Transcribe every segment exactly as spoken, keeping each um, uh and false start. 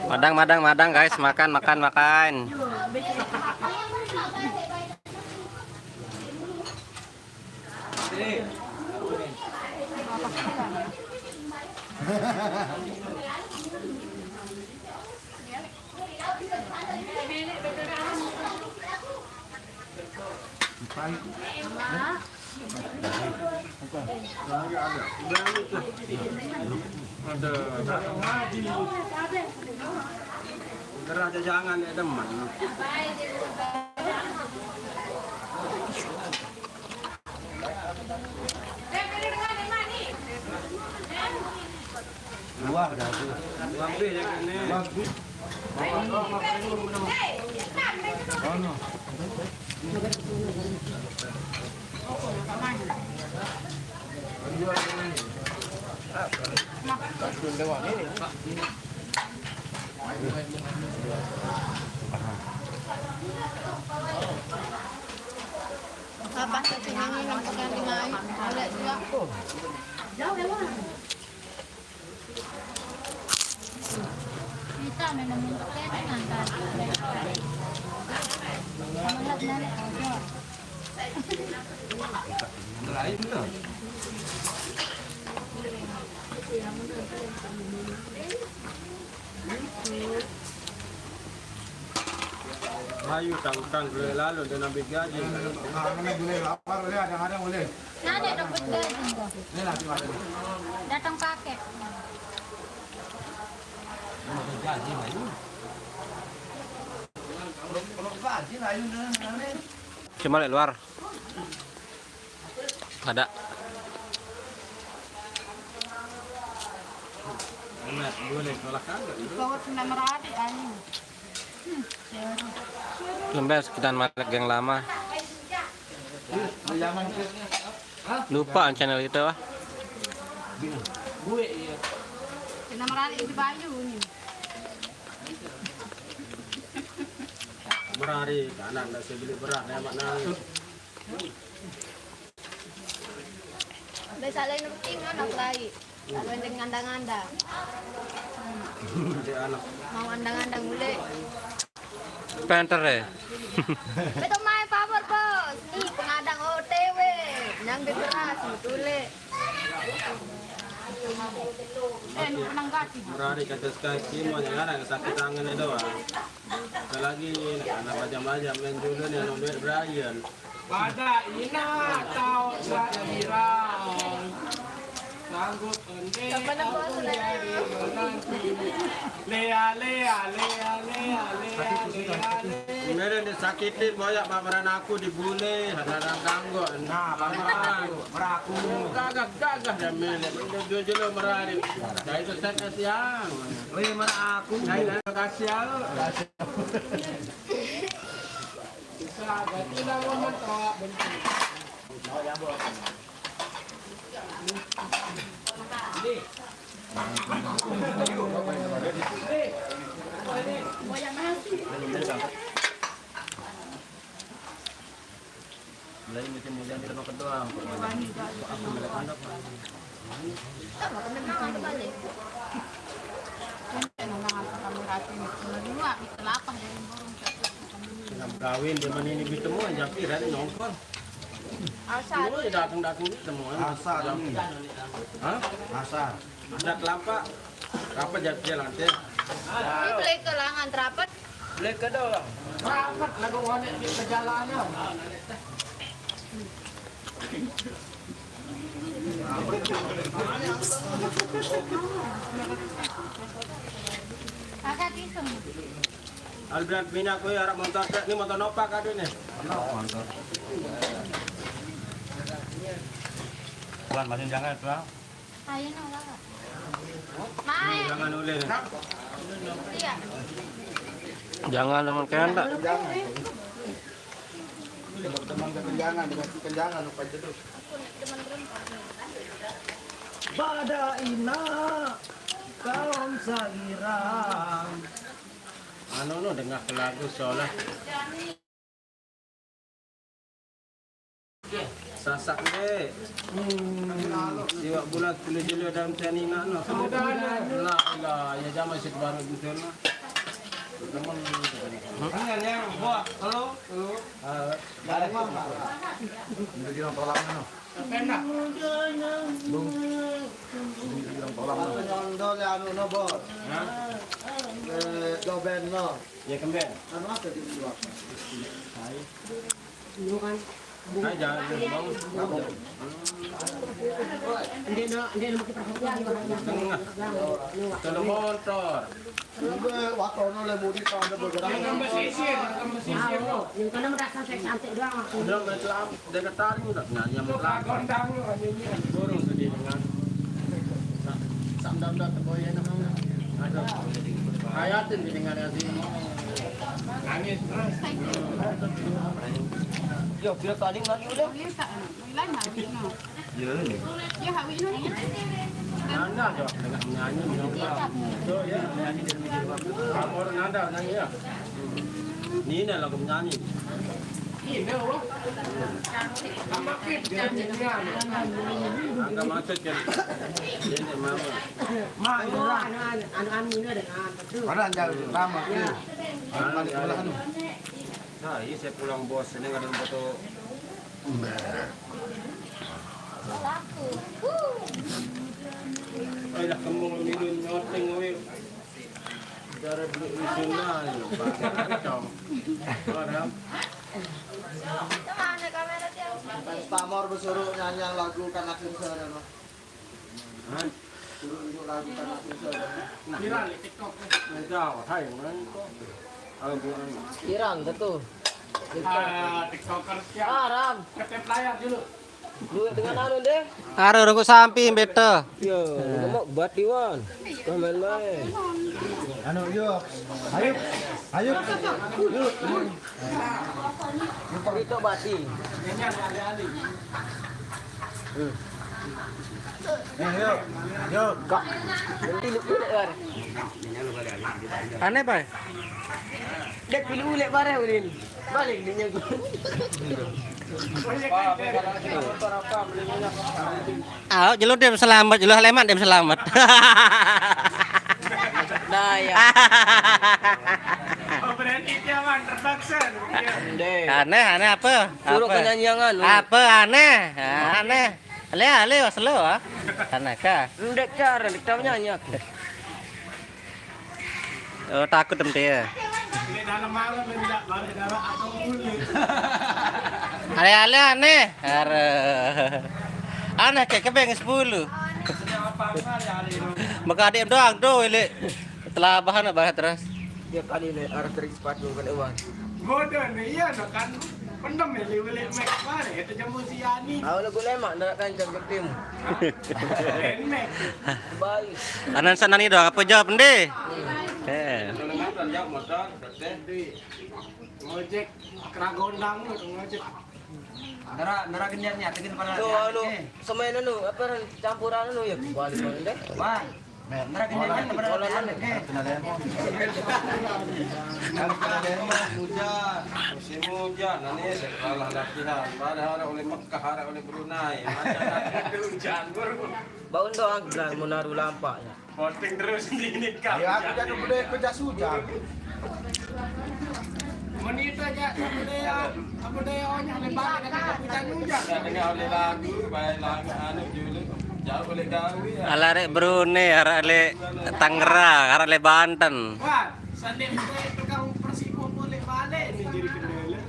Madang, madang, madang, guys, makan, makan, makan. Ada. Gerak aja jangan ya teman. Luar dah tu. Luar tu ya kan ni. Luar tu. Apa sih ini yang pegang di mana? Ada juga. Jauh ya, Bang. Kita memang untuk kena ngantar. Semangat nana ojo. Lain lah. Ayo, utang-utang boleh lalu dan ambil gaji. Nah, mana boleh lapar boleh, ada-ada boleh. Nana dapat gaji kok. Ini nanti makan. Datang paket. Cuma lek luar. Ada. Enak, boleh tolak kan? Kau pernah merari, ayo. Lembek sekitar malek yang lama. Lupa channel kita, wah. Gue iya. Kena merari di Bayu ni. Merari, anak ndak saya beli beras, dah mak nangis. Biasa lain rutin kan, nak lain. Lain dengan nganda-nganda. Dia anak. Mau nganda-nganda mulai. Penter eh. Betul main power bos. Ni pengadang O T W. Nyambi beras, betul eh. Eh, lu pernah ganti? Merari kata sekali, semua yang ada sakit tangan itu, ah. Sekali lagi, anak bajang-bajang main dulu ni, anak duit Brian. Pada ina tau sairang. Sanggup ende aku jadi menanti. Lea, lea, lea, lea, lea, lea, lea. Mele ni sakiti boyak pameran aku dibule, kadang-kadang ganggu. Nah, pameran. Meraku. Gagah-gagah dia mele. Jujur-jujur merari. Dah itu saya kasihan. Oh iya, meraku. Saya kasihan. Mulai musim hujan kita makan doang. Aku balik anak. Kita makan memang ada balik. Kita memang ada kami rasa ni. Cuma dua, kita lapar dari burung. Kena kawin di mana ini bertemu, jampi dari nongkrong. Asal. Semua datang-datang ni semua. Asal ni. Hah? Asal. Ada kelapa. Kelapa jadi lantai. Ini beli ke langan terapat. Beli ke doang. Terapat lagu wanek di perjalanan. Agak iseng. Albian pina kowe arep montor tek ni montor nopo kado ni? Montor. Tuan, masih jangan, Tuan. Ayo no, Kakak. Main. Jangan oleh. Iya. Jangan teman kena tak? Jangan. Teman kekenjangan, dengan kekenjangan lupa itu. Pada ina kaum sairang. Anu no, dengar lagu solah. Sasak dek. Siwak bulat kulit jelo dalam tian ina no. La ilah, ya zaman situ baru betul no. Ini yang buat, halo, halo. Eh, ada apa? Ini di orang tolak mana? Apa enak? Bung. Ini di orang tolak mana? Apa nyondol ya, anu, no, bos? Hah? Eh, doben, no. Ya, kemben. Anu apa di luar? Hai. Lu kan. Hai, jangan, jangan bangun. Dia nak, dia nak pakai perhatian, dia nak. Tengah. Tolong motor. Ibe, watono le mudi tau ande bergerak. Yang tambah sisir, yang tambah sisir. Tahu, yang kena merasa saya cantik doang aku. Udah, main telam, dia ketarik udah. Nah, yang telam. Gondang lu, anjingnya. Burung sedih dengan. Sa-, sam dam dam teboy enak banget. Aduh. Hayatin di dengan yang sini. Nangis terus. Yo, kira tadi lagi udah. Iya, Hak Wisnu. Nanda, coba, dengar menyanyi, menyanyi. Tuh, ya. Amor Nanda, nyanyi, ya. Ini lagu menyanyi. Ini, wah. Tambah fit, dia nyanyi. Agak macet, kan. Ini mau. Ma, ini lah. Mana anda lama, tuh? Mana anda lama, tuh? Nah, iya, saya pulang, bos. Ini nggak ada foto. Alah, kembung minum nyoteng, weh. Cara dulu nasional, kacau. Orang. Pamor bersuruh nyanyi lagu kanak Indonesia, no. Hah? Suruh unjuk lagu kanak Indonesia. Viral di TikTok. Nggak tahu, hai, mana itu? Kalau bukan. Viral, betul. Ah, TikToker siap. Ah, Ram. Ketep layar dulu. Duit dengan anu deh. Aro rungkuk samping beta. Yo, mau buat Iwan. Kau main-main. Anu, yuk. Ayo. Ayo. Yuk. Itu bati. Ini ada ahli-ahli. Hmm. Yuk, yuk. Yuk. Kak, nanti lu pilih, Wan. Aneh, Pak. Dek pilih ulek bareh ulin. Balik dia nyagu. Ayo, jelo dia selamat, jelo Haleman dia selamat. Nah, ya. Oh, berarti dia, Man, terpaksa. Deh. Aneh, aneh apa? Suruh apa? Kenyanyian anu. Apa aneh? Aneh. Ale, ale, slow, ah. Aneh kah? Ndek cara, ndek cara nyanyi aku. Oh, takut tem dia. Ini dalam malam, ini tak balik darah atau kulit. Ale, ale, aneh. Are. Aneh, kayak kebeng sepuluh. Maka adik doang, do, ilik. Telah bahan, bahas terus. Dia kali le, arah teri sepatu kan, Iwan. Bodoh nih, iya, no, kan. Pendem ya, liwili Max mana? Itu jamu si Yani. Aku lagu lemak, ndak kan jam tim. Max. Baik. Anan sana nih doang, apa jawab, Ndi? Eh. Ngojek, keragondang, ngojek. Dara, dara genjarnya, tekin pada. Tuh, anu, semain anu, apa, campuran anu ya? Balik, balik deh. Wah. Nara kenyataan kepada anak, eh. Musim hujan, nanti sekolah latihan. Padahal oleh Mekah, oleh Brunei. Hujan, bro. Bau doang, Bang, mau naruh lampak ya. Posting terus di ini, Kak. Ya, aku jadi boleh kerja hujan. Menit aja, apa daya, apa daya, oh, nyampe balik, ada hujan, hujan. Ada oleh lagu, baik lagu, anu, dulu. Jauh oleh gawe, ya. Ala arek Brunei, arek le Tangerang, arek le Banten. Wah, sandek mulai tukang Persibo boleh balik nih jadi kendala.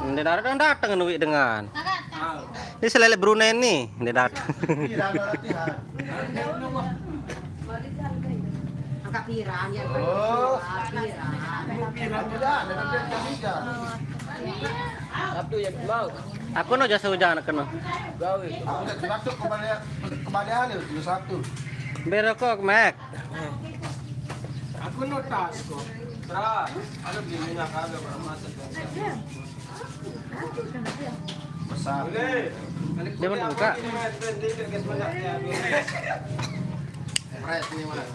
Nde dateng, dateng duit dengan. Ini selele Brunei nih, nde dateng. Angkat pirang ya. Oh. Pirang. Sabtu ya mau. Aku no jasa hujan kena. Gawe. Aku tak masuk kembali, kembali hari itu Sabtu. Berokok, Mek. Aku no tas kok. Terus, ada beli minyak, ada berapa macam. Besar. Dia mau buka. Pres ini, Mas.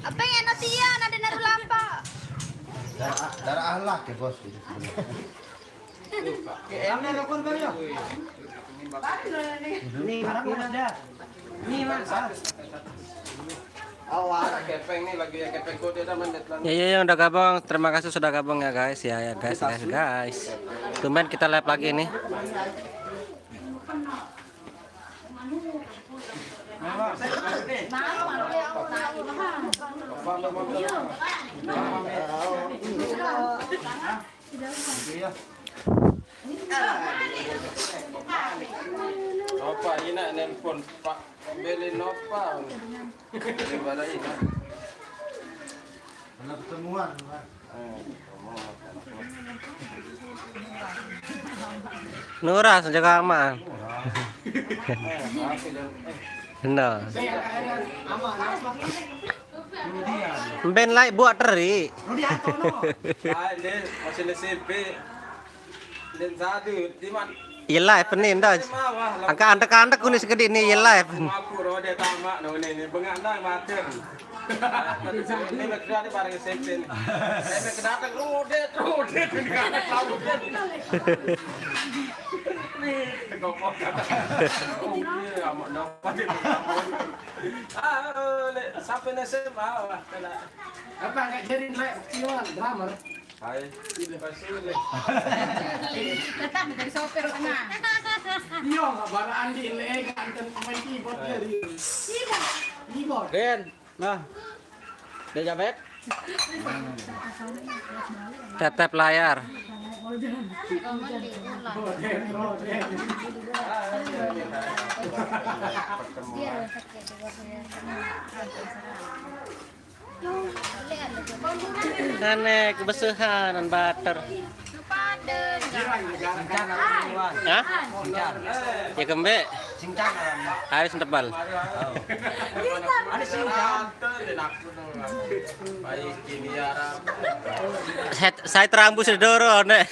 Apa yang enak dia, ada naruh lampak. Darah, darah ahlak ya, Bos. Ini, Mas. Ini, Mas. Awas, kepeng nih lagi ya, kepeng kode dah menit lah. Ya, ya, yang udah gabung, terima kasih sudah gabung ya guys, ya, ya guys, guys, guys. Tumben kita live lagi nih. Apa ini nelpon Pak Beli Nova? Daripada ini. Pernah ketemuan, Pak. Nurah, sejak lama. Benar. Ben lai buat teri. Lain deh, masih S M P. Lain satu, di mana? Iya live nih, Doj. Angka antek-antek kunis gede nih, iya live. Aku rode tamak no ini, ini bengak ndang mater. Ini berarti bareng S M P nih. Saya kedatang rode, rode, ini kan rode. Nih, tekopok. Oh, iya, amat dapat. Ah, lek, sampai S M A lah, kena. Apa nggak jadi naik pion, drummer? Hai, pasti lek. Tetap dari sopir kena. Iya, nggak barang Andi, lek, nggak anten pemain keyboard dia, dia. Keyboard. Ren, nah. Dia jabet. Tetep layar. Aneh, kebesuhan, dan bater. Hah? Ya kembe. Harus tebal. Ada singkang. Saya, saya terambus doro, nek.